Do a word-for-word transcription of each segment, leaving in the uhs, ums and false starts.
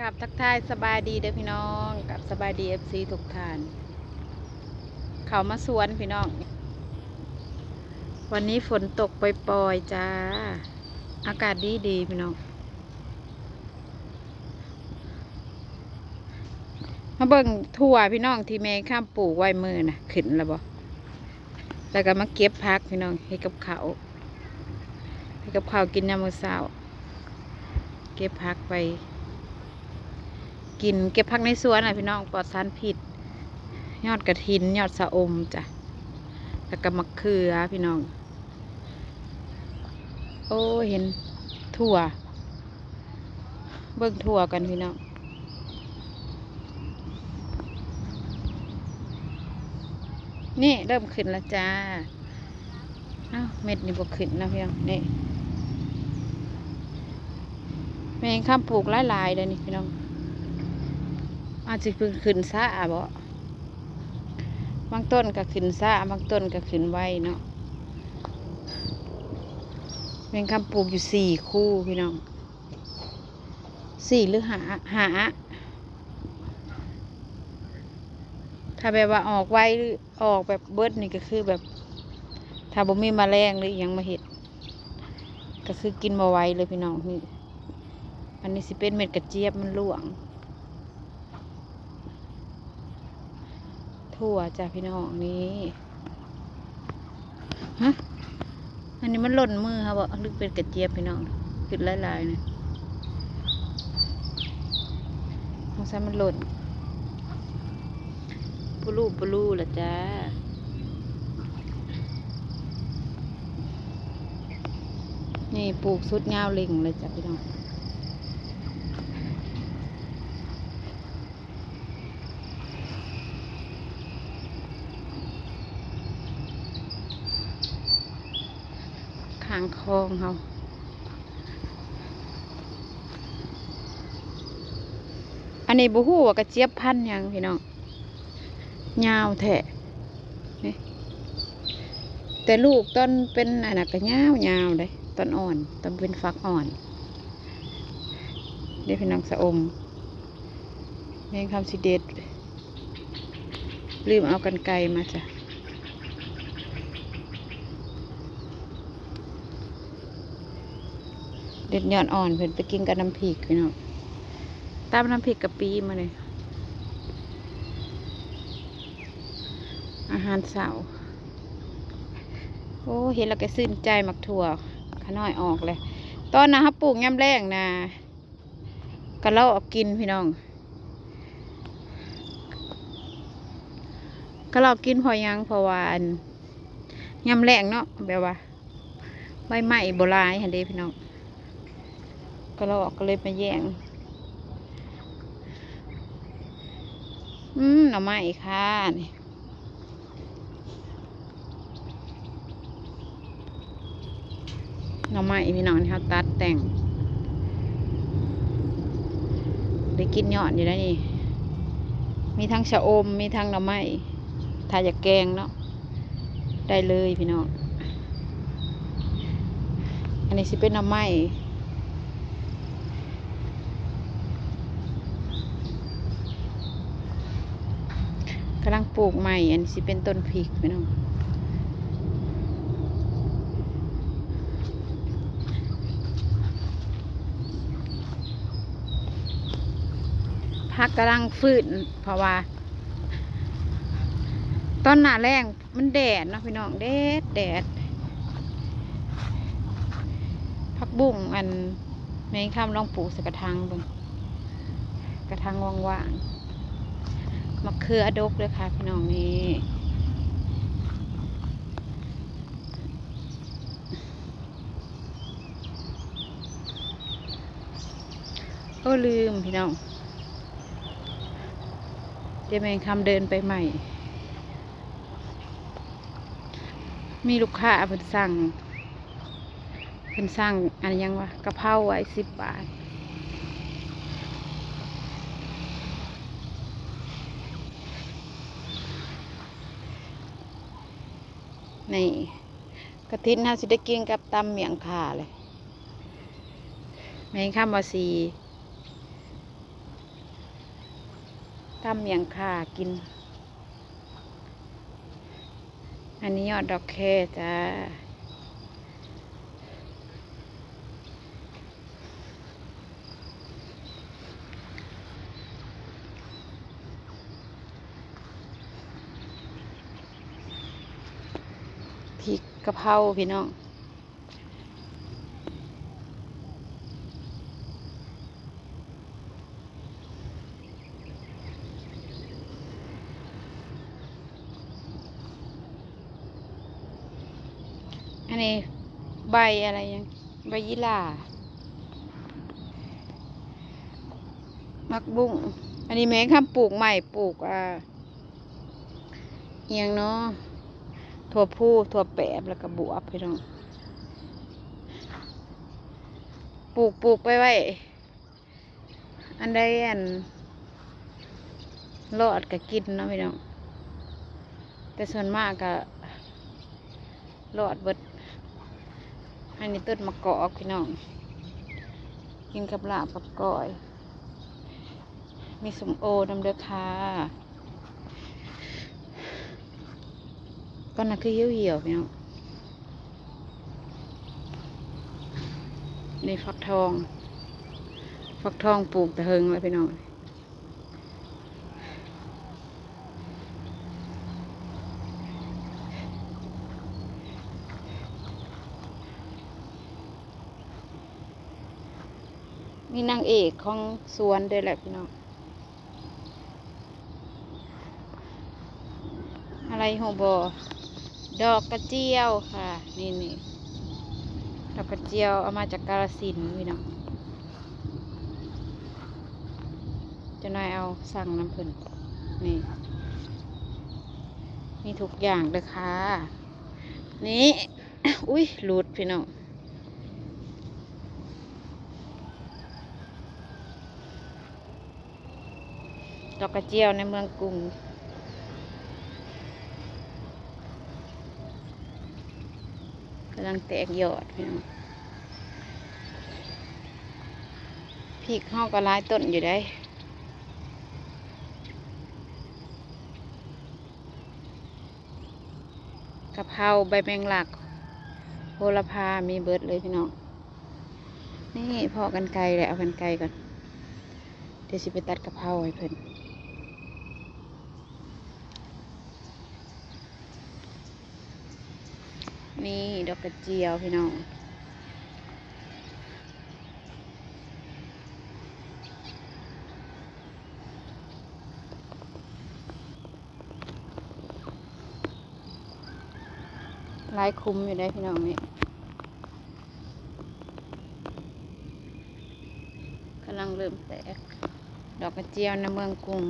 กราบทักทายสบายดีเด้อพี่น้อง กราบสบายดี เอฟซี ทุกท่าน เข้ามาสวนพี่น้อง วันนี้ฝนตกปล่อยๆจ้า อากาศดีดีพี่น้อง มาเบิ่งถั่วพี่น้องที่แม่คำปลูกไว้มื้อน่ะ ขึ้นแล้วบ่ แล้วก็มาเก็บผักพี่น้อง เฮ็ดกับข้าว เฮ็ดกับข้าวกินยามมื้อเช้า เก็บผักไป กิน เก็บผักในสวนน่ะพี่น้อง ปลอดสารพิษ ยอดกระถิน ยอดชะอมจ้ะ แล้วก็มะเขือพี่น้อง โอ้ เห็นถั่ว เบิ่งถั่วกันพี่น้อง นี่เริ่มขึ้นแล้วจ้า อ้าว เม็ดนี่บ่ขึ้นนะพี่น้อง นี่ แม่คำปลูกหลายๆเลยนี่พี่น้อง อาจสิเพิ่งขึ้นช้าบ่ บางต้นก็ขึ้นช้า บางต้นก็ขึ้นไวเนาะ แม่คำปลูกอยู่สี่คู่พี่น้อง สี่หรือห้า ห้า ถ้าแบบว่าออกไวหรือออกแบบเบิดนี่ก็คือแบบ ถ้าบ่มีแมลงหรืออิหยังมาเฮ็ด ก็คือกินบ่ไหวเลยพี่น้อง นี่ อันนี้สิเป็นเม็ดกระเจี๊ยบมันร่วง ถั่วจ้ะพี่น้อง นี่ ฮะ อันนี้มันหล่นมือค่ะบ่ หรือเป็นกระเจี๊ยบพี่น้อง ขึ้นหลายๆนี่ สงสัยมันหล่น ปูรูปูรูละจ้า นี่ปลูกสุดยาวเล็งเลยจ้ะพี่น้อง ข้างคลองเฮา อันนี้บ่ฮู้ว่ากระเจี๊ยบพันธุ์หยังพี่น้อง ยาวแท้ นี่ แต่ลูกตอนเป็นอันนั้นก็ยาวๆเด้ ตอนอ่อน ตอนเป็นฝักอ่อน เด้พี่น้อง ชะอม แม่คำสิเด็ด ลืมเอากรรไกรมาจ้ะ เด็ดยอดอ่อนเพิ่นไปกินกับน้ำพริกพี่น้อง ตำน้ำพริกกะปิมื้อนี้ อาหารเช้า โอ้ เห็นแล้วก็ชื่นใจ หมากถั่ว ขาน้อยออกเลย ตอนนั้นเฮาปลูกยามแล้งนะ กะลอกกินพี่น้อง กะลอกกินเพราะหยัง เพราะว่าอัน ยามแล้งเนาะ แบบว่า ใบไม้บ่หลายหั้นเด้พี่น้อง กะลอกก็เลยมาแย่ง อืม หน่อไม้ค่ะ นี่ หน่อไม้พี่น้อง นี่เฮาตัดแต่ง ได้กินยอดอยู่แล้วนี่ มีทั้งชะอม มีทั้งหน่อไม้ ถ้าอยากแกงเนาะ ได้เลยพี่น้อง อันนี้สิเป็นหน่อไม้ กำลังปลูกใหม่ อันนี้สิเป็นต้นพริกพี่น้อง ผักกำลังฟื้น เพราะว่า ตอนหน้าแล้งมันแดดเนาะพี่น้อง แดด แดด ผักบุ้งอัน แม่คำลองปลูกใส่กระถางเบิ่ง กระถางว่างๆ มะเขือดกเลยค่ะพี่น้อง นี่ โอ้ ลืมพี่น้อง เดี๋ยวแม่คำเดินไปใหม่ มีลูกค้าเพิ่นสั่ง เพิ่นสั่งอันหยังวะ กะเพราไว้สิบบาท นี่ กะถินเฮาสิได้กินกับตำเมี่ยงข่าเลย แม่คำว่าสิ ตำหยังค่ากิน อันนี้ยอดดอกแคจ้า พริกกะเพราพี่น้อง อันนี้ใบอะไรยัง ใบยี่หร่า ผักบุ้ง อันนี้แม่คำปลูกใหม่ ปลูก อ่า อิหยังเนาะ ถั่วพู ถั่วแปบ แล้วก็บวบพี่น้อง ปลูก ปลูกไปไว้ อันใดอันรอดก็กินเนาะพี่น้อง แต่ส่วนมากก็รอดเบิด อันนี้ต้นมะกอกพี่น้อง กินกับลาบกับก้อย มีส้มโอนำเด้อค่ะ ก็นั่นคือเหี่ยวๆพี่น้อง นี่ฟักทอง ฟักทองปลูกแต่เฮิงแล้วพี่น้อง มีนางเอกของสวนด้วยแหละพี่น้อง อะไรฮู้บ่ ดอกกระเจียวค่ะ นี่นี่ ดอกกระเจียวเอามาจากกาฬสินธุ์พี่น้อง เจ้านายเอาสั่งนำเพิ่น นี่ มีทุกอย่างเลยค่ะ นี่ อุ๊ย หลุดพี่น้อง ดอกกระเจียวในเมืองกรุง กำลังแตกยอดพี่น้อง พริกเฮาก็หลายต้นอยู่เด้ กะเพรา ใบแมงลัก โหระพา มีเบิดเลยพี่น้อง นี่ พ้อกรรไกรเลย เอากรรไกรก่อน เดี๋ยวสิไปตัดกะเพราให้เพิ่น นี่ดอกกระเจียวพี่น้อง หลายคุมอยู่ได้พี่น้องนี่ กำลังเริ่มแตก ดอกกระเจียวในเมืองกรุง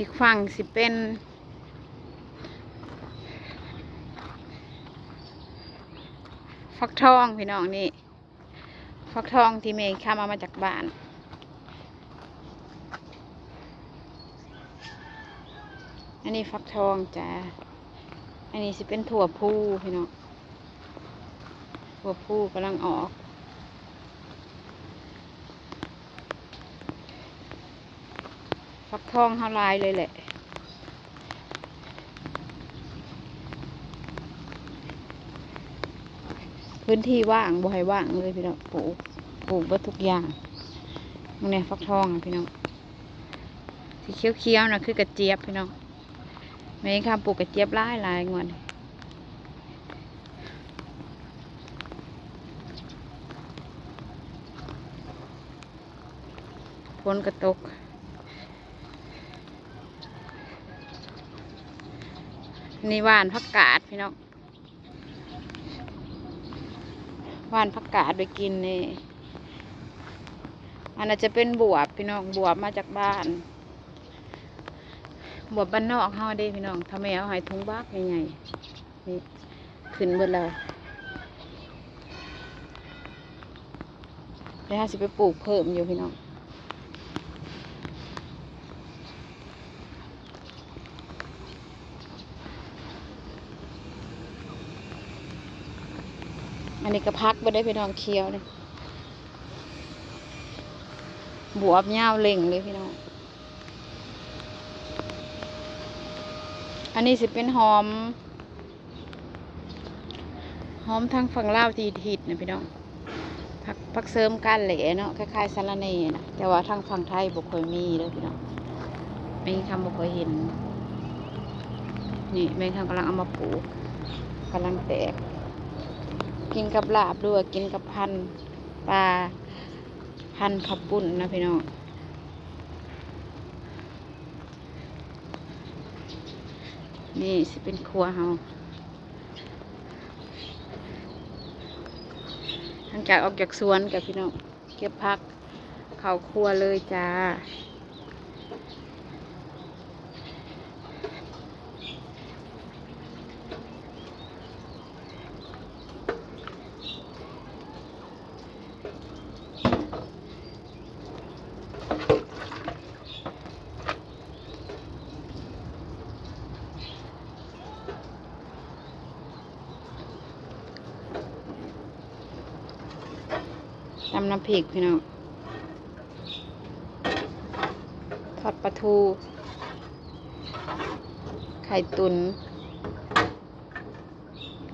อีกฝั่งสิเป็น ฟักทองพี่น้องนี่ ฟักทองที่แม่คำเอามาจากบ้าน อันนี้ฟักทองจ้า อันนี้สิเป็นถั่วพูพี่น้อง ถั่วพูกำลังออก ฟักทองเฮาหลายเลยแหละ พื้นที่ว่างบ่ให้ว่างเลยพี่น้อง ปลูก ปลูกเบิดทุกอย่าง มื้อนี้ฟักทองอะพี่น้อง สีเขียวๆนะคือกระเจี๊ยบพี่น้อง แม่คำปลูกกระเจี๊ยบหลายๆงวด ฝนก็ตก นี่หว่านผักกาดพี่น้อง หว่านผักกาดไปกินนี่ อันนั้นจะเป็นบวบพี่น้อง บวบมาจากบ้าน บวบบ้านนอกเฮาเด้พี่น้อง ถ้าแม่เอาให้ถุงบักใหญ่ๆ นี่ ขึ้นเบิดแล้ว เดี๋ยวเฮาสิไปปลูกเพิ่มอยู่พี่น้อง อันนี้ก็ผักบ่ได้พี่น้อง เขียวเลย บวบยาวเล่งเลยพี่น้อง อันนี้สิเป็นหอม หอมทางฝั่งลาวที่ฮิตนะพี่น้อง ผัก ผักเสริมการแหล่เนาะ คล้ายๆสะระแหน่นะ แต่ว่าทางฝั่งไทยบ่ค่อยมีเลยพี่น้อง แม่คำบ่ค่อยเห็น นี่แม่คำกำลังเอามาปลูก กำลังแตก กินกับลาบหรือว่ากินกับพันปลา พันข้าวปุ้นนะพี่น้อง นี่สิเป็นครัวเฮา หลังจากออกจากสวนกับพี่น้อง เก็บผักเข้าครัวเลยจ้า ตำน้ำพริกพี่น้อง ทอดปลาทู ไข่ตุ๋น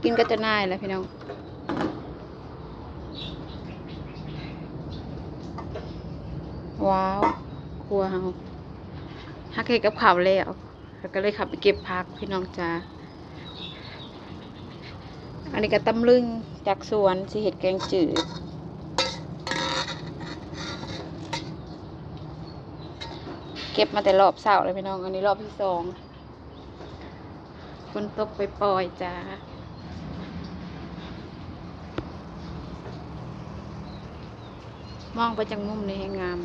กินกับเจ้านายแหละพี่น้อง ว้าว ครัวเฮา หากเฮ็ดกับข้าวแล้ว แล้วก็เลยเข้าไปเก็บผักพี่น้องจ้า อันนี้ก็ตำลึงจากสวน สิเฮ็ดแกงจืด เก็บมาแต่รอบเช้าเลยพี่น้อง อันนี้รอบที่สอง ฝนตกปล่อยๆจ้า มองไปจากมุมนี่แฮงงาม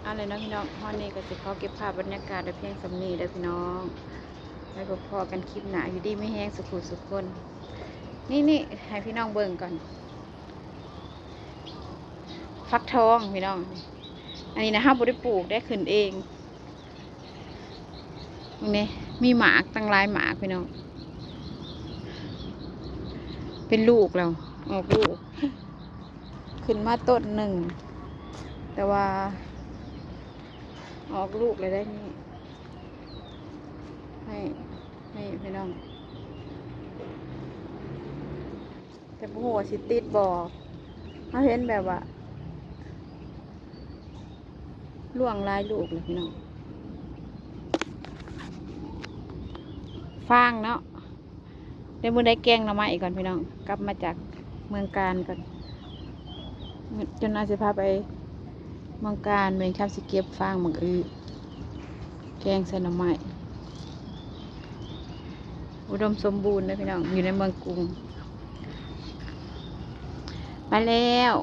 เอาเลยเนาะพี่น้อง ฮอดนี้ก็สิขอเก็บภาพบรรยากาศไว้เพียงส่ำนี้เด้อพี่น้อง ไว้พบกันคลิปหน้า อยู่ดีมีแฮงสุขุสุขคน นี่ๆ ให้พี่น้องเบิ่งก่อน ฟักทองพี่น้อง อันนี้นะ เฮาบ่ได้ปลูก ได้ขึ้นเอง นี่ มีหมากตั้งหลายหมากพี่น้อง เป็นลูกแล้ว ออกลูก ขึ้นมาต้นหนึ่ง แต่ว่า ออกลูกเลยได้นี่ ให้ ให้พี่น้อง แต่บ่ฮู้ว่าสิติดบ่ เฮาเห็นแบบว่า ร่วงหลายลูกเลยพี่น้อง ฟางเนาะ เดี๋ยวมื้อใดแกงหน่อไม้ก่อนพี่น้อง กลับมาจากเมืองการก่อน จนอาจสิพาไปเมืองการ แม่งคำสิเก็บฟางบักอื้อ แกงใส่หน่อไม้ อุดมสมบูรณ์นะพี่น้อง อยู่ในเมืองกรุง ไปแล้ว